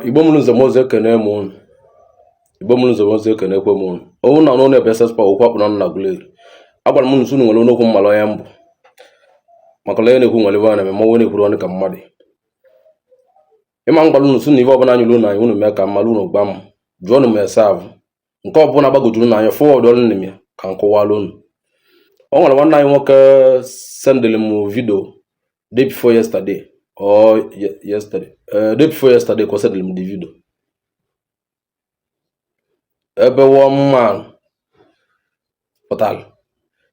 Igbo mụrụ nze mụọ ọzọ, ekene m unu. Igbo mụrụ nze mụọ ọzọ, ekenekwe m unu. Onye na n'ọnụ ebe SS Power okwu akpụ n'ọnụ na Aguleri. Agwara m unu sị unu nwere onye okwu mmalụ onye mbụ, maka na onye na-ekwu nwere ebe ọ na-eme, mmanwụ na-ekwuru ọnụ ka mmadụ. Ịma mgbalụ unu sị na ife ọbụla anyụrụ unu anya, unu mee ka mmalụ, unu gba m jụọ unu m ese avụ nke ọbụla gbagojuru unu anya, forward ọrụ m ya ka m kọwalụ unu. O nwere nwanne anyị nwoke sendịrị m video day before yesterday or yesterday, day before yesterday ka o sendịrị m the video ebe one man pụtara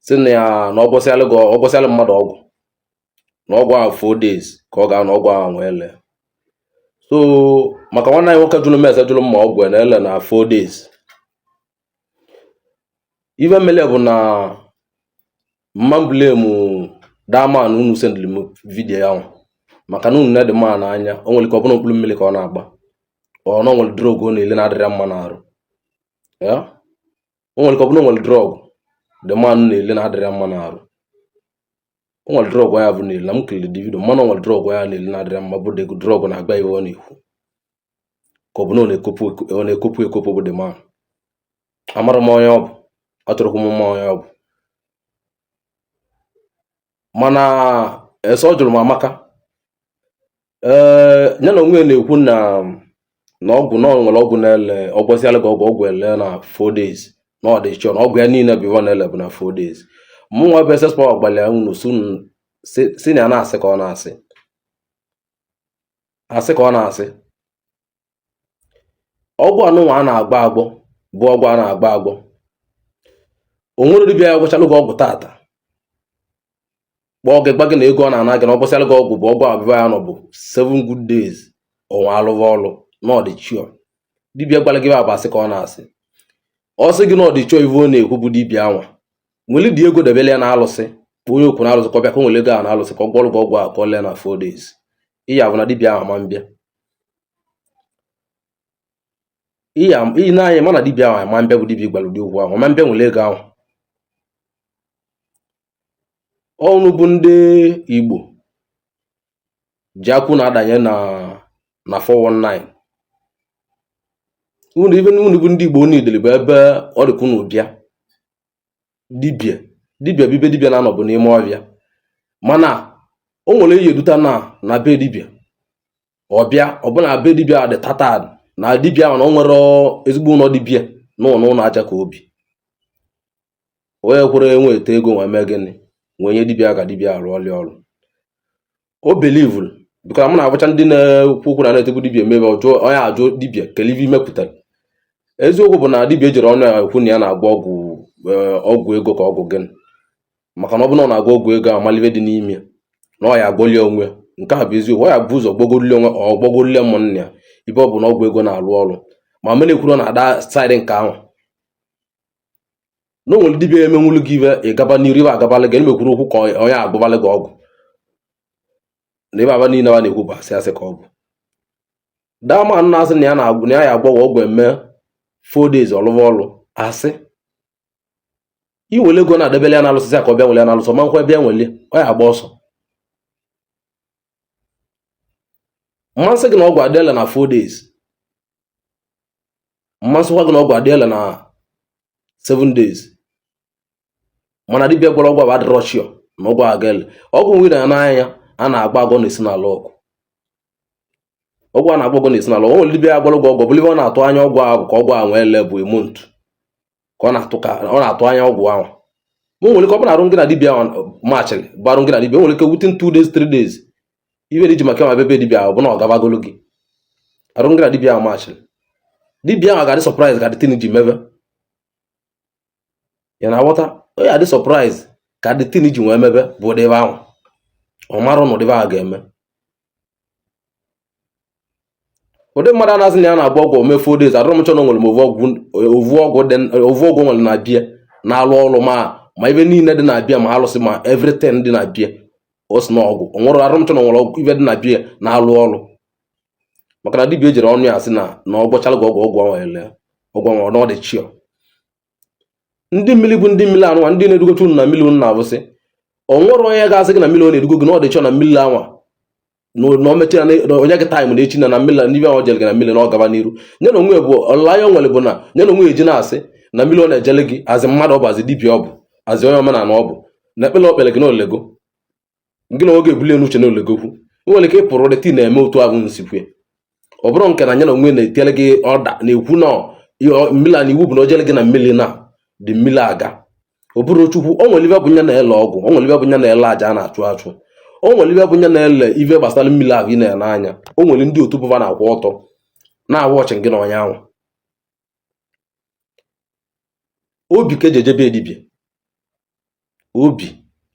sị na ya na ọ gwọsịalụ gị, ọ gwọsịalụ mmadụ ọgwụ, na ọgwụ ahụ 4 days ka ọ ga-anọ ọgwụ ahụ wee lee. So maka nwanne anyị nwoke jụrụ m ese, jụrụ m ma ọgwụ na-ele na 4 days. Ife mele bụ na mma blame that man unu sendịrị m video ahụ, maka na unu na the man anya, o nwere ike ọ bụrụ mkpụrụ mmiri ka ọ na-agba, ọ na o nwere drug ọ na-ele na-adịrị mma n'arụ ya. O nwere ike ọ bụrụ na o nwere drug the man na-ele na-adịrị mma n'arụ. O nwere drug ya bụ na-ele na m kiriri the video, mana o nwere drug ya na-ele na-adịrị mma, bụ the drug na-agba ihe ọ na-ekwu, ka ọ bụ na ọ na-ekopụ ekopụ bụ the man. Amara m onye ọ bụ, achọrọkwa m mma onye ọ bụ, mana ese ọ jụrụ m amaka. Ee, ya na onwe ya na-ekwu na ọgwụ, na ọ nwere ọgwụ na-ele, ọ gwọsịalụ gị ọgwụ, ọgwụ ele na 4 days, na ọ dị sure na ọgwụ ya niile bụ ife ọ na-ele bụ na 4 days. Mụ nwa bụ SS Power gbalịa unu si na ya na-asị ka ọ na-asị asị ka ọ na-asị. Ọgwụ anụnwa a na-agba agbọ bụ ọgwụ a na-agba agbọ. O nwere dibịa ya gwọchalụ gị ọgwụ tata, kpọọ gị, gwa gị na ego ọ na-ana gị na ọ gwọsịalụ gị ọgwụ bụ ọgwụ abụba ya nọ bụ 7 good days ọnwa alụva ọlụ, na ọ dị sure. Dibịa gwara gị bụ asị ka ọ na-asị. Ọ sị gị na ọ dị sure, ive ọ na-ekwu bụ dibịa anwa nwere dị ego debele ya na alụsị, kpọọ onye okwu na alụsị ka ọ bịa ka o nwere ego a na alụsị ka ọ gwọrọ gị ọgwụ a ka ọ lee na 4 days. Iya bụ na dibịa ahụ ama mbịa iya iyi n'anya, mana dibịa ahụ ama mbịa bụ dibịa gwara ụdị okwu ahụ ama mbịa nwere ego ahụ. Ọnụ bụ ndị Igbo ji akwụ na-adanye na 419. Unu ibe unu bụ ndị Igbo, unu ideli bụ ebe ọ dịka unu bịa dibịa dibịa bụ ibe dibịa na-anọ bụ n'ime ọbịa, mana o nwere ihe eduta na be dibịa ọbịa ọbụna be dibịa dị tatad na dibịa ahụ na o nwere ezigbo ụlọ dibịa na ụlọ ụlọ aja ka obi onye kwere enweta ego nwee mee gịnị, nwee nye dibịa ka dibịa arụ ọlị ọrụ o belivuru, because m na-abụcha ndị na-ekwu okwu na na-etekwu dibịa emebe ọjụọ onye ajụ dibịa kele ife imepụtara. Eziokwu bụ na dibịa ejiri ọnụ ya ekwu na ya na-agwọ ọgwụ, ọgwụ ego ka ọgwụ gịnị, maka na ọ bụrụ na ọ na-agwọ ọgwụ ego amalive dị n'ime ya na ọ ya agwọli onwe. Nke a bụ eziokwu. Ọ ya bụ ụzọ gbọgolie onwe, ọ gbọgolie ụmụnne ya ibe ọ bụ na ọgwụ ego na-alụ ọrụ. Ma mene ekwuru na ada side nke ahụ na o nwere dibịa emenwulu gị ibe ị gaba n'iru, ibe agabalị gị emekwuru okwu ka onye agwọbalị gị ọgwụ na ebe aba niile a na-ekwu bụ asị asị ka ọ bụ. That man na-asị na ya na-agwụ na ya ya agwọ ọgwụ eme 4 days ọlụva ọlụ, asị iwere ego na-adebele ya na-alụsịsị ka ọ bịa nwere ya na-alụsọ ma nkwa bịa nwere ọ ya agba ọsọ. Mmasị gị na ọgwụ adịla na 4 days, mmasịkwa gị na ọgwụ adịla na 7 days, mana dibịa gwara ọgwụ adịrọ sure na ọgwụ aga ele. Ọgwụ nwere ya n'anya a na-agba agọ na-esi n'ala ọgwụ, ọgwụ a na-agba ọgwụ na-esi n'ala. O nwere dibịa agwara ọgwụ ọgwụ bụrụ ife ọ na-atụ anya ọgwụ ahụ ka ọgwụ ahụ wee lee bụ a month ka ọ na-atụ, ka ọ na-atụ anya ọgwụ ahụ. Ma o nwere ike ọ bụrụ na arụ gị na dibịa ahụ machịrị bụ arụ gị na dibịa, o nwere ike within 2 days, 3 days, ibe dị ji maka ma bebe dibịa ahụ bụ na ọ gabagolo gị arụ gị na dibịa ahụ machịrị, dibịa ahụ ga-adị surprise ka the thing ji mebe ya na aghọta. Ọ ya adị surprise ka the thing ji wee mebe bụ ụdị ebe ahụ ọ marụ na ụdị ebe ahụ ga-eme. Ụdị mmadụ a na-asị na ya na-agba ọgwụ ome 4 days, adọrọ m chọ na o nwere m ovu ọgwụ, ovu ọgwụ dị, ovu ọgwụ nwere na bie na-alụ ọrụ, ma ibe niile dị na bie, ma alụsị, ma everything dị na bie, o si na ọgwụ o nwere arụ m chọ na nwere ọgwụ ibe dị na bie na-alụ ọrụ, maka na dibịa ejiri ọnụ ya asị na ọ gwọchala gị ọgwụ, ọgwụ ahụ ele ọgwụ ahụ na ọ dị sure. Ndị mmiri bụ ndị mmiri anụnwa, ndị na-edugocha unu na mmiri unu na-abụsị o nwere onye ga-asị gị na mmiri ọ na-edugo gị na ọ dị sure na mmiri anwa. Na o mechaa na onye gị time na echi na mmiri n'ibe ahụ o jere gị na mmiri na ọ gaba n'iru nye na onwe bụ ọlụlanya o nwere bụ na nye na onwe eji na-asị na mmiri ọ na-ejele gị azị mmadụ ọ bụ, azị dibịa ọ bụ, azị onye omenala ọ bụ, na ekpere o kpere gị na olego gị na oge ebulie n'uche na olegokwu. Nwere ike ịpụrụ dịtị na-eme otu ahụ nsikwe ọ bụrụ nke na nye na onwe na-etinyere gị ọda na-ekwu na mmiri na iwu bụ na o jere gị na mmiri na dị mmiri aga. Ọ bụrụ Chukwu, o nwere ibe bụ nya na-ele ọgwụ, o nwere ibe bụ nya na-ele aja a na-achụ achụ, o nwere ibe bụ nya na-ele ibe gbasara mmiri ahụ ị na-ele anya. O nwere ndị otu bụva na-akwụ ọtọ na-awa ọchị gị na onye ahụ. Obi ka eji ejebe dibịa. Obi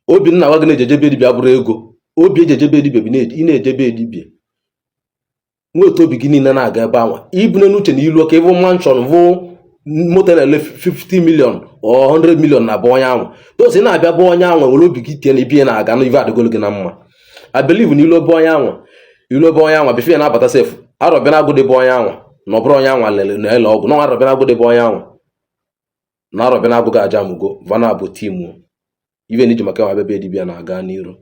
obi nna gwa gị na-eji ejebe dibịa abụrụ ego. Obi eji ejebe dibịa bụ ị na-ejebe dibịa nweta obi gị niile na-aga ebe anwa ibune n'uche na ilu ka ịbụ mansion bụ moto na-ele 50 million or 100 million na bụ onye ahụ tosi na-abịa bụ onye ahụ were obi gị tie na ibie na-aga na ive adịgolo gị na mma. I believe na ilu ebe onye ahụ, ilu ebe onye ahụ before ya na-abata sef arọbịa na agụdị bụ onye ahụ na ọ bụrụ onye ahụ lele na-ele ọgwụ na arọbịa na agụdị bụ onye ahụ na arọbịa na agụgụ aja amụgo vana bụ timu ive na iji maka nwa bebe dibịa na-aga n'iru.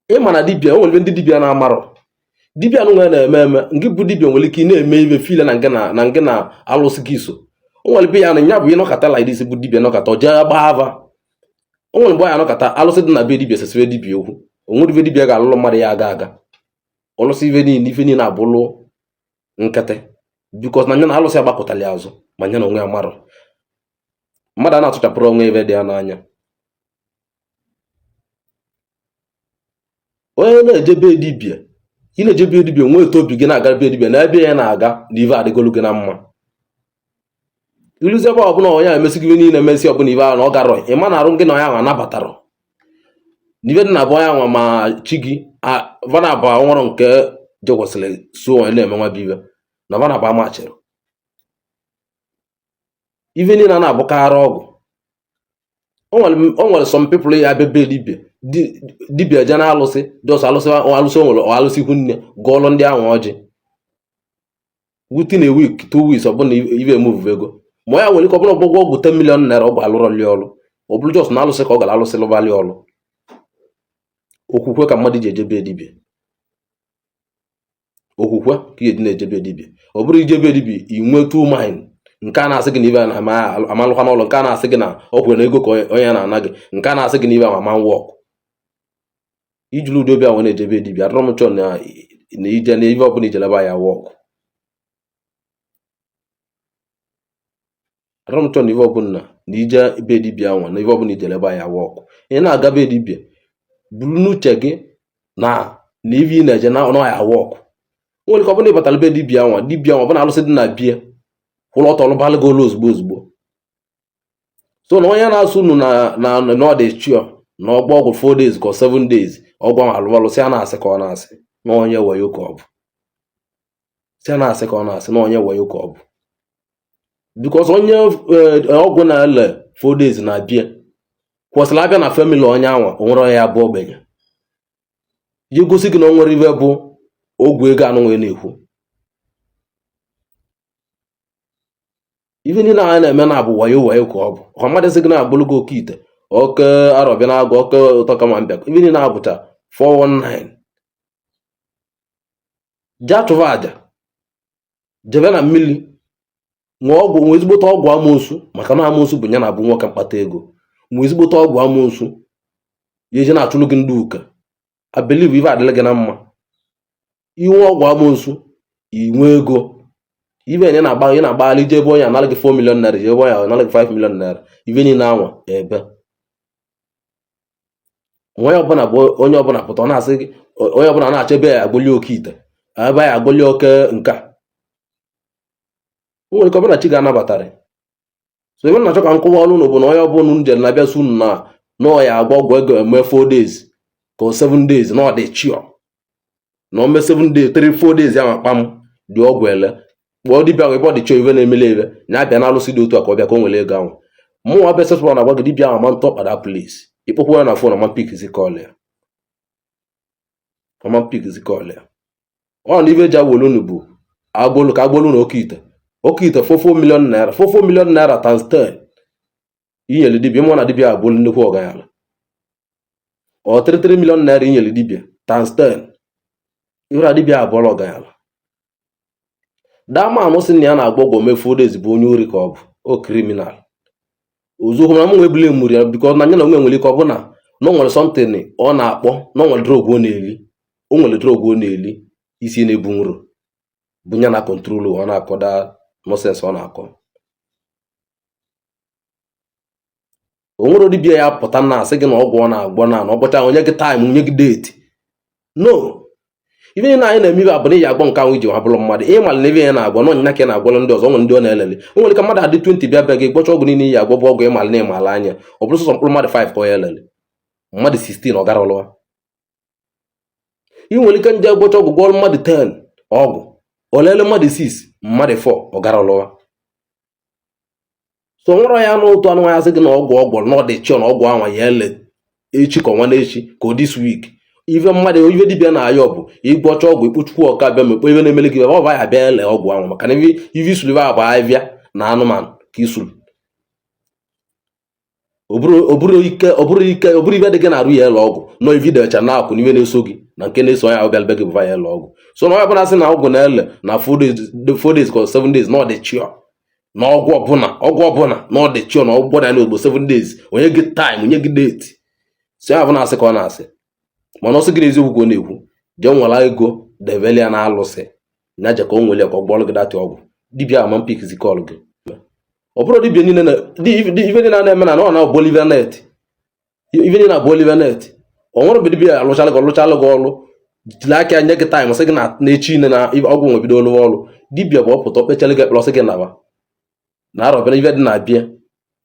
Ịma na dibịa o nwere ndị dibịa na-amarọ dibịa nụ nwere na-eme eme nke bụ dibịa nwere ike ị na-eme ibe file na nke na nke na alụsị gị so. O nwere ebe ya na nya bụ ịnọkọta like this bụ dibịa nọkọta o jee gbaa ava. O nwere mgbe ya nọkọta alụsị dị na be dibịa sesiwe dibịa okwu. O nwere ibe dibịa ga-alụlụ mmadụ ya aga aga ọlụsị ife niile, ife niile abụlụ nkịtị because na nya na alụsị agbakọtali azụ ma nya na onwe ya marọ. Mmadụ a na-atụchapụrụ onwe ife dị ya n'anya. Onye na-ejebe dibịa, ị na-ejebe dibịa nwee etu obi gị na-aga be dibịa na ebe ya na-aga na ife adịgolu gị na mma. Iluzi ebe ọbụla onye a emesigo ife niile emesi ọbụla ife ahụ na ọ garọ, ị ma na arụ gị na onye ahụ anabatarọ na ife dị na bụ onye ahụ ma chi gị vana bụ nwụrụ nke jekwesịrị so onye na-eme nwa bụ ife na vana bụ amachịrị ife niile a na-abụkarị ọgwụ. O nwere some people ya bebe dibịa, dibịa je na alụsị just alụsị alụsị o nwere alụsị ikwu nne gụọlụ ndị ahụ ọjị within a week, 2 weeks ọbụna ive emove ego ma ya nwere ike ọbụla ọgbụgwọ ọgwụ 10 million naira ọgwụ alụrọli ọlụ ọ bụrụ just na alụsị ka ọ gara alụsị lụbalị ọlụ. Okwukwe ka mmadụ ji ejebe dibịa, okwukwe ka ihe dị na-ejebe dibịa. Ọ bụrụ ijebe dibịa inwe two mind, nke a na-asị gị na ibe amalụkwa n'ụlọ, nke a na-asị gị na ọ kwere na ego ka onye na-ana gị, nke a na-asị gị na ibe ama work ijulu ụdị obi ahụ na-ejebe dibịa. Adọrọ m chọọ na ije na ibe ọbụla ijeleba ya work. Adọrọ m chọọ na ibe ọbụla na ije be dibịa anwa na ibe ọbụla ijeleba ya work. Ị na-aga be dibịa buru n'uche gị na na ibe ị na-eje na ọ ya work. Nwere ike ọbụla ịbatara be dibịa anwa, dibịa anwa ọbụla alụsị dị na bie kwụrụ ọtọ lụbalụ gị olu ozugbo ozugbo. So na onye na-asụ unu na na na ọ dị sure na ọgba ọgwụ 4 days ka 7 days ọgwụ ahụ alụbalụ, sị a na-asị ka ọ na-asị na onye wayo ka ọ bụ, sị a na-asị ka ọ na-asị na onye wayo ka ọ bụ, because onye ọgwụ na-ele 4 days na bie kwesịrị abịa na family onye anwa o nwere onye ya bụ ogbenye ihe gosi gị na o nwere ibe bụ ogwu ego anụ nwee na-ekwu ife niile a na-eme na abụ wayo wayo ka ọ bụ ọha mmadụ sị gị na-agbụlụ gị oke ite oke arọbịa na-agụ oke ụtọ kama mbịa ife niile abụcha 419. Jee achụva aja, jebe na mmiri nwee ọgwụ, nwee ezigbote ọgwụ amoosu, maka na amoosu bụ ya na abụ nwoke mkpata ego. Nwee ezigbote ọgwụ amoosu ya eji na-achụlụ gị ndị ụka. I believe ife adịla gị na mma. Inwe ọgwụ amoosu inwe ego ife ị na-agba ị na-agbagharị ije ebe onye anara gị 4 million naira, ije ebe onye anara gị 5 million naira, ife niile anwa ebe onye ọbụla bụ onye ọbụla pụta ọ na-asị gị onye ọbụla na-achọ ebe ya agboli oke ite ebe ya agboli oke nke a nwere ike ọbụla chi ga-anabatara. So ebe na-achọ ka m kụwa ọnụ unu bụ na onye ọbụla unu jere na-abịa su unu na na ọ ya agba ọgwụ ego eme 4 days ka 7 days na ọ dị sure na o mee 7 days, 3 4 days ya ma kpam dị ọgwụ ele kpọọ dibịa ahụ ebe ọ dị chọọ ive na-emele ebe na abịa na alụsị dị otu a ka ọ bịa ka o nwere ego ahụ. Mụnwa bụ esesụrụ na-agwa gị dibịa ahụ ama ntọ kpada place ịkpọkwa ya na phone ama pickzi call ya, ama pickzi call ya. Ọ na ive eji awolu unu bụ agbolu ka agbolu na oke ite oke ite 4 million naira, 4 million naira times 10 inyere dibịa ịmụ na dibịa abụrụ nnukwu ọgaranya. Ọ 33 million naira i nyere dibịa times 10, ịhụra dibịa abụọla ọgaranya. That man sị na ya na-agwọ ọgwụ mee 4 days bụ onye ori ka ọ bụ, o criminal ozugbo na m nwe blame ya, because na nya na onwe nwere ike ọ bụ na na o nwere something ọ na-akpọ, na o nwere drug ọ na-eli, o nwere drug ọ na-eli isi na-ebu nro bụ ya na control ọ na-akọ that nonsense ọ na-akọ. O nwere dibịa ya pụta na asị gị na ọgwụ ọ na-agwọ na ọ gwọcha, o nye gị time, nye gị date. No, ife niile anyị na-eme ibe abụ na ya agwọ nke ahụ iji nwa bụrụ mmadụ. Ị mara na ibe ya na-agwọ na ọnyịnya ka ị na-agwọrọ ndị ọzọ, nwere ndị ọ na-elele. O nwere ka mmadụ adị 20 bịa bịa gị gwọcha ọgwụ niile ya agwọ bụ ọgwụ ịmala na ịmala anya, ọ bụrụ sọsọ mkpụrụ mmadụ 5 ka ọ ya elele, mmadụ 16 ọ gara ọlụwa. Ị nwere ike nje gwọcha ọgwụ, gwọrọ mmadụ 10 ọgwụ, o lele mmadụ 6, mmadụ 4 ọ gara ọlụwa. So nwere ya n'otu anụ ya sị gị na ọgwụ ọ gwọrọ na ọ dị sure na ọgwụ anwa ya ele echi ka ọnwa n'echi ka ọ this week. Ife mmadụ, ife dibịa na-ayọ bụ ịgwọcha ọgwụ, ikpu Chukwu ọka bịa mekpe ife na-emele gị, ọ bụ ya bịa ele ọgwụ ahụ, maka na ife isuru ife agba avịa na anụmanụ ka isuru. Ọ bụrụ ike, ọ bụrụ ike, ọ bụrụ ife dị gị na-arụ ya ele ọgwụ nọ ife idecha na akwụ n'ife na-eso gị na nke na-eso onye ahụ bịara be gị bụva ya ele ọgwụ. So na onye ọbụla sị na ọgwụ na-ele na 4 days ka 7 days na ọ dị sure na ọgwụ ọbụla, ọgwụ ọbụla na ọ dị sure na ọgwụ na ogbo 7 days, o nye gị time, o nye gị date, si ahụ na-asị ka ọ na-asị. Mana ọ sị gị na eziokwu ka ọ na-ekwu, jee nwere ego debele ya na alụsị na je ka o nwere ya ka ọ gwọọrọ gị that ọgwụ. Dibịa ama pickzi call gị. Ọ bụrụ dibịa niile na ife niile na-eme na ọ na-abụ Oliver net, ife niile na-abụ Oliver net. Ọ nwere mgbe dibịa alụchala gị, ọlụchala gị ọlụ, jiri aka nye gị time, sị gị na n'echi na ọgwụ nwe bido ọlụwa ọlụ. Dibịa bụ ọpụta kpechala gị ekpere, ọsị gị naba na arọbịa ife dị na-abịa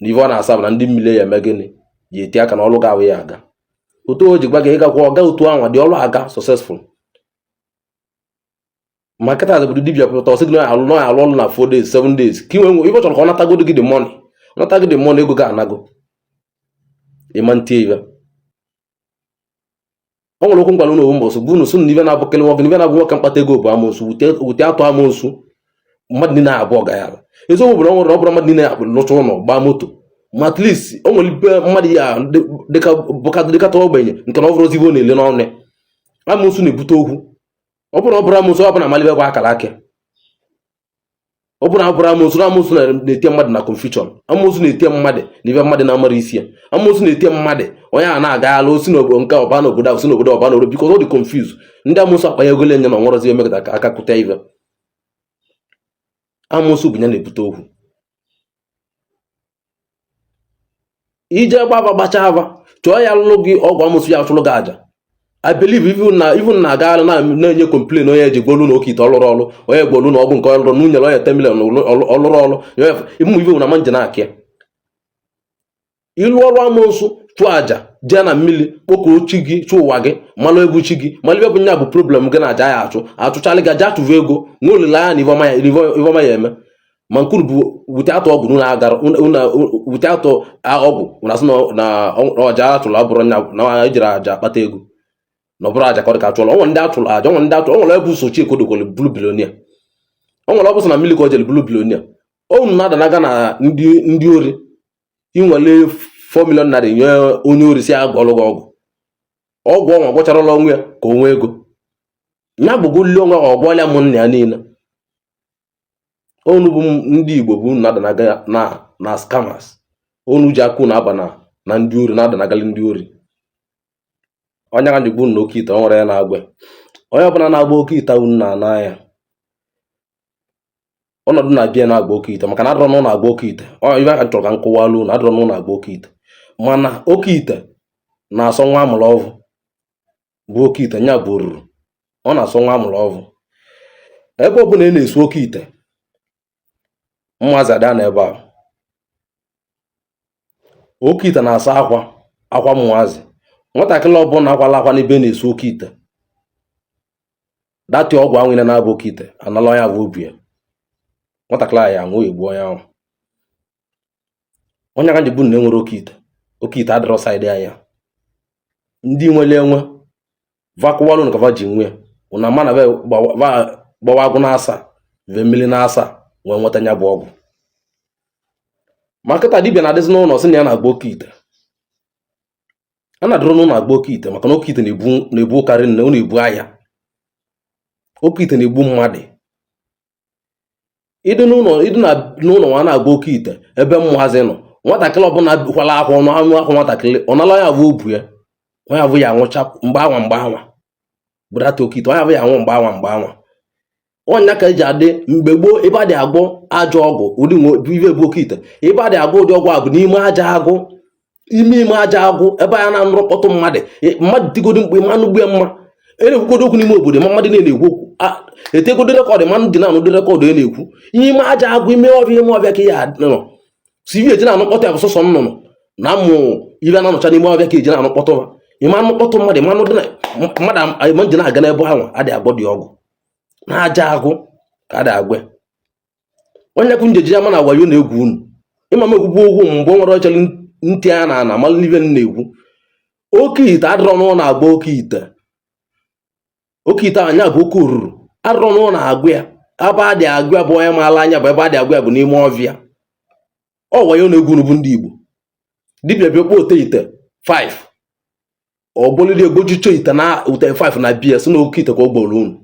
na ife ọ na-asa bụ na ndị mmiri ya eme gịnị, ya eti aka na ọlụ gị ahụ ya aga otu o ji gwa gị ịgakwa ọga otu anwa dị ọlụ aga successful. Ma kịta bụ dibịa pụta ọsị gị na alụ na alụ ọlụ na 4 days, 7 days, ka i nwee ife ọ chọrọ ka ọ natagodo gị the money, nata gị the money, ego gị anago ịma ntie ife. O nwere okwu ngwara unu mbọsị bụ unu sị na ife na-abụkele nwoke na ife na-abụ nwoke mkpata ego bụ amoosu. Wute atụ amoosu, mmadụ niile abụọ ọgayala. Eziokwu bụ na o nwere, ọ bụrụ mmadụ niile lụcha ụlọ, gbaa moto, ma at least o nwere ibe mmadụ ya dịka dịkata ogbenye nke na ọ bụrụ ozigbo na-ele n'ọnụ ya. Amoosu na-ebute okwu. Ọ bụrụ ọ bụrụ amoosu, ọ bụla amalibe gwa akara aka. Ọ bụrụ abụrụ amoosu na amoosu na-ete mmadụ na confusion, amoosu na-ete mmadụ na ife mmadụ na-amara isi ya, amoosu na-ete mmadụ onye a na-agaghala osi n'obodo nke ọba n'obodo ahụ, si n'obodo ọba n'obodo, because ọ dị confuse. Ndị amoosu akpanye ego lenye na ọnwụrọzi emekọta ka aka kụta ife. Amoosu bụ ya na-ebute okwu. Ije gbaba gbacha ava chọọ ya lụrụ gị ọgwụ amoosu, ya chụrụ gị aja. I believe even na even na agagharị na-enye complain, onye eji gwolu na oke ite ọlụrụ ọlụ, onye gwolu na ọgwụ nke ọlụrụ na unyere onye 10 million ọlụrụ ọlụ ịmụ ive na manje na-akị ya. Ịlụ ọrụ amoosu, chụọ aja, jee na mmiri kpọkuo chi gị, chụọ ụwa gị, malụ ebu chi gị, malụ ebe bụ nya bụ problem gị na aja ya achụ achụchalị gị aja, achụva ego, nwee olileanya na ive ọma ya eme. Ma nkunu bụ wute atụ ọgwụ na agara wute atụ ọgwụ na asị na ọja achụrụ abụrụ nya na ejiri aja akpata ego na ọ bụrụ aja ka ọ dị ka achụrụ. Onwere ndị achụrụ aja, onwere ndị achụrụ, onwere ebe usochi ekodokwere bụrụ billionaire, onwere ọ bụ sọ na mmiri ka o jere bụrụ billionaire. Unu na-adanaga na ndị ori. Inwere 4 million naira nye onye ori si agwọlụ gị ọgwụ, ọgwụ ọnwa gwọcharala onwe ya ka o nwee ego ya gbogoli onwe ọ gwọọla m nna ya niile. Unu bụ ndị Igbo bụ unu na-adanaga na scammers, unu ji aka unu aba na ndị ori na-adanagali ndị ori. Onye ka njikwa unu na oke ite o nwere ya na-agwa onye ọbụla na-agba oke ite, unu na-ana ya ọnọdụ na-abịa na-agba oke ite, maka na adọrọ na agba oke ite. Ọ ibe aka chọrọ ka m kọwalụ unu, adọrọ na agba oke ite, mana oke ite na-asọ nwa amụrụ ọvụ bụ oke ite nya bụ oruru, ọ na-asọ nwa amụrụ ọvụ. Ebe ọbụla ị na-esu oke ite, ụmụazị ada na ebe ahụ. Oke ite na-asa akwa akwa ụmụazị. Nwatakịrị ọbụla akwala akwa n'ebe na-esu oke ite, that ọgwụ ahụ niile na-abụ oke ite anala onye abụ obi ya, nwatakịrị ahụ ya anwụ, egbu onye ahụ. Onye aka ji bụ na enwere oke ite, oke ite adịrọ side anya. Ndị nwere enwe vakụwalụ ka va ji nwe ụna ma na gbawa agwụ na asa ve mmiri na asa wee nweta ya bụ ọgwụ. Ma kịta dibịa na-adịzi n'ụlọ sị na ya na-agba oke ite. A na-adịrọ n'ụlọ agba oke ite, maka na oke ite na-ebu ụkarị nne, ọ na-ebu ahịa. Oke ite na-egbu mmadụ. Ịdị n'ụlọ, ịdị n'ụlọ nwa na-agba oke ite ebe mmụazị nọ, nwatakịrị ọbụla kwala akwa ọnụ anụ akwa nwatakịrị ọ nala ya bụ obu ya, onye abụ ya anwụcha mgbe anwa mgbe anwa budata oke ite, onye abụ ya anwụ mgbe anwa mgbe anwa. Ọnya ka eji adị mgbe gboo ebe a dị agwọ ajọ ọgwụ ụdị ibe bụ oke ite, ebe a dị agwọ ụdị ọgwụ a bụ n'ime aja agwụ, ime ime aja agwụ, ebe a na-anụrụ mkpọtụ mmadụ, mmadụ tigodo mkpu ma anụgbu ya mma, e na-ekwugodo okwu n'ime obodo ma mmadụ na-ekwu okwu, etegodo record ma ndị na-anụdị record e na-ekwu ime aja agwụ, ime ọbịa, ime ọbịa ka ya nọ si ibe eji na-anụ mkpọtụ ya bụ sọsọ nnụnụ na mmụ ibe na-anọcha n'ime ọbịa ka eji na-anụ mkpọtụ ha. Ịma anụ mkpọtụ mmadụ, ịma anụ dị na mmadụ ịma nji na-aga n'ebe ahụ adị agwọ dị ọgwụ na aja agwụ ka adị agwụ ya. Onye kwu njeji ya ma na wayo na-egwu unu ịma m ekwukwu okwu mgbe o nwere ọchere ntị a na ana malụ n'ibe m na-ekwu. Oke ite adịrọ n'ụlọ agba oke ite, oke ite anya bụ oke oruru adịrọ n'ụlọ agụ ya. Ebe adị agụ ya bụ onye maala anya bụ ebe adị agụ ya bụ n'ime ọfịa. Ọ wayo na-egwu unu bụ ndị Igbo. Dibịa bịa kpọọ ote ite 5 ọgbọlili egbochicho ite na ute 5 na bia si na oke ite ka ọ gboro unu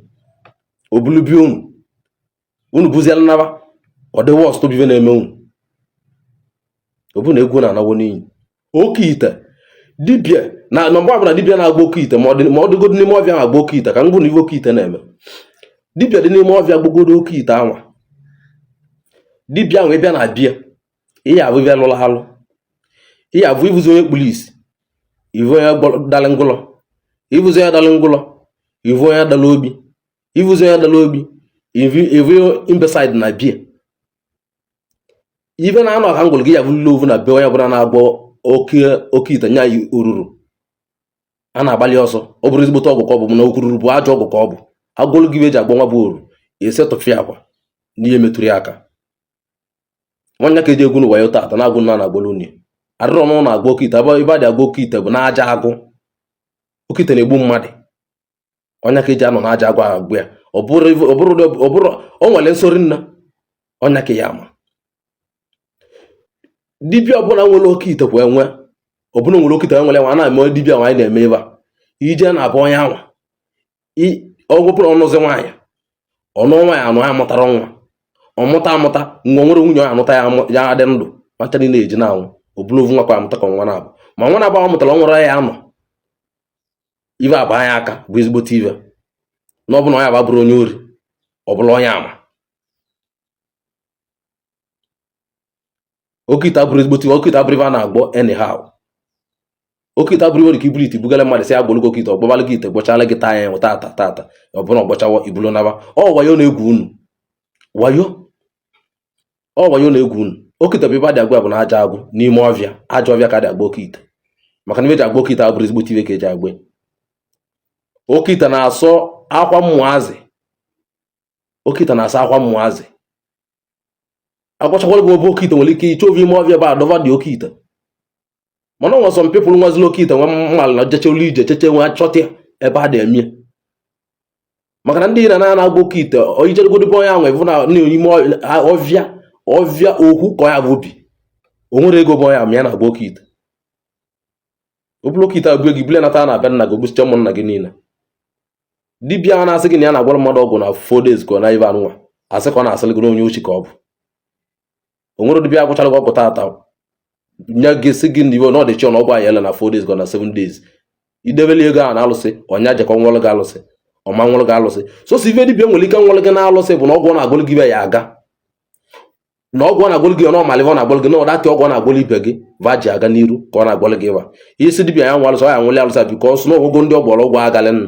obulu bia unu unu buziela naba ọ dị worst bibe na-eme unu ọ bụ na egwu na-anawo n'iyi. Oke ite dibịa na mgbe ọbụla dibịa na-agba oke ite ma ọ dịgodo n'ime ọfịa na-agba oke ite ka ngwụ na ife oke ite na-eme. Dibịa dị n'ime ọfịa gbogodo oke ite anwa, dibịa ahụ ịbịa na bia ihe abụ ibe lụrụ alụ, ihe abụ ibuzi onye kpuru isi, ivu onye dara ngụlọ, ibuzi onye dara ngụlọ, ivu onye dara obi, ibuzi onye dara obi, ivu imbecile na bia ife na-anọ ka ngwụrụ gị ya bụ ovu na be onye ọbụla na-agwọ oke ite nya oruru a na-agbalị ọsọ. Ọ bụrụ ezigbote ọgwụ ka ọ bụ na okururu bụ ajọ ọgwụ ka ọ bụ agwụlụ gị eji agwọ nwa bụ oru esetụfịa akwa n'ihe metụrụ ya aka. Nwanne ka eji egwu n'ụwa ya tata na-agwụ nna na-agwụlụ unyi arịrọ n'ụlọ agwa oke ite. Ebe a dị agwa oke ite bụ n'aja agụ. Oke ite na-egbu mmadụ, ọnya ka eji anọ n'aja agụ agwụ ya. Ọ bụrụ o nwere nsori nna ọnya ka ya ama dibịa ọbụla nwere oke ite kwa enwe ọbụla nwere oke ite nwere nwa a na-eme dibịa nwa anyị na-eme ebe a ije na-abụ onye anwa ọ gwụpụrụ ọnụzi nwaanyị ọnụ nwaanyị anụ ya mụtara nwa ọmụta amụta nwa nwere nwunye ọ anụta ya ya dị ndụ nwacha niile eji na-anwụ obulu ovu nwa kwa amụta ka nwa na-abụ ma nwa na-abụ ọ mụtara ọ nwere ya anọ ive agba anya aka bụ ezigbote ive na ọ bụ na onye aba bụrụ onye ori ọ bụla onye ama. Oke ite abụrụ ezigbote ive. Oke ite abụrụ ive a na-agbọ anyhow. Oke ite abụrụ ive ka iburu ite bugara mmadụ sị ya gbolu gị oke ite, ọ gbọbalụ gị ite gbọchala gị taa ya tata tata ọ bụrụ ọgbọchawa ibulu naba. Ọ wayo na-egwu unu wayo, ọ wayo na-egwu unu. Oke ite bụ ebe a dị agwa bụ na aja agwụ n'ime ọfịa, ajọ ọfịa ka a dị agba oke ite, maka na ive eji agba oke ite abụrụ ezigbote ive ka eji agba. Oke ite na-asọ akwa mmụazị, oke ite na-asa akwa mmụazị agwachakwara gị obe oke ite nwere ike ịchọ ovi ime ọfịa ebe adọva dị oke ite. Mana ọ nwe some people nwazili oke ite nwe mmalụ na jechelu ije cheche nwe chọta ya ebe a na-eme, maka na ndị na na-agba oke ite ijeregodo be onye ahụ ịfụ na n'ime ọfịa ọfịa okwu ka ọ ya bụ obi o nwere ego bụ onye ahụ ya na-agba oke ite. Ọ bụrụ oke ite abụọ gị bule nata na abịa nna gị ogbusicha ụmụnna gị niile. Dibịa a na-asị gị na ya na-agwara mmadụ ọgwụ na 4 days ka ọ na ive anụnwa asị ka ọ na-asịrị gị na onye ochi ka ọ bụ. O nwere dibịa agwụchara gị ọgwụ tata nye gị sị gị na iwe na ọ dị chọ na ọgwụ anyị ele na 4 days ka ọ na 7 days idebele ego ahụ na alụsị ọnya jekọ nwụrụ gị alụsị ọma nwụrụ gị alụsị. So ife dibịa nwere ike nwụrụ gị na alụsị bụ na ọgwụ ọ na-agwụrụ gị ibe ya aga na ọgwụ ọ na-agwụrụ gị na ọmalive ọ na-agwụrụ gị na ọdatị ọgwụ ọ na-agwụrụ ibe gị va ji aga n'iru ka ọ na-agwụrụ gị ịba isi dibịa ya nwa alụsị ọ ya nwụli alụsị because na ọgwụgwọ ndị ọgbọrọ ọgwụ agalị nụ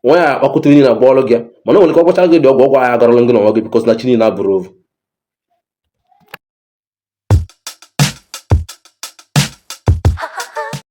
nwa ya akpakọta niile agba ọrụ gị. Mana o nwere ike ọ gwachara gị dị ọgwụ ọgwụ ahụ agarọlụ gị n'onwe gị because na chi niile abụrụ ovu.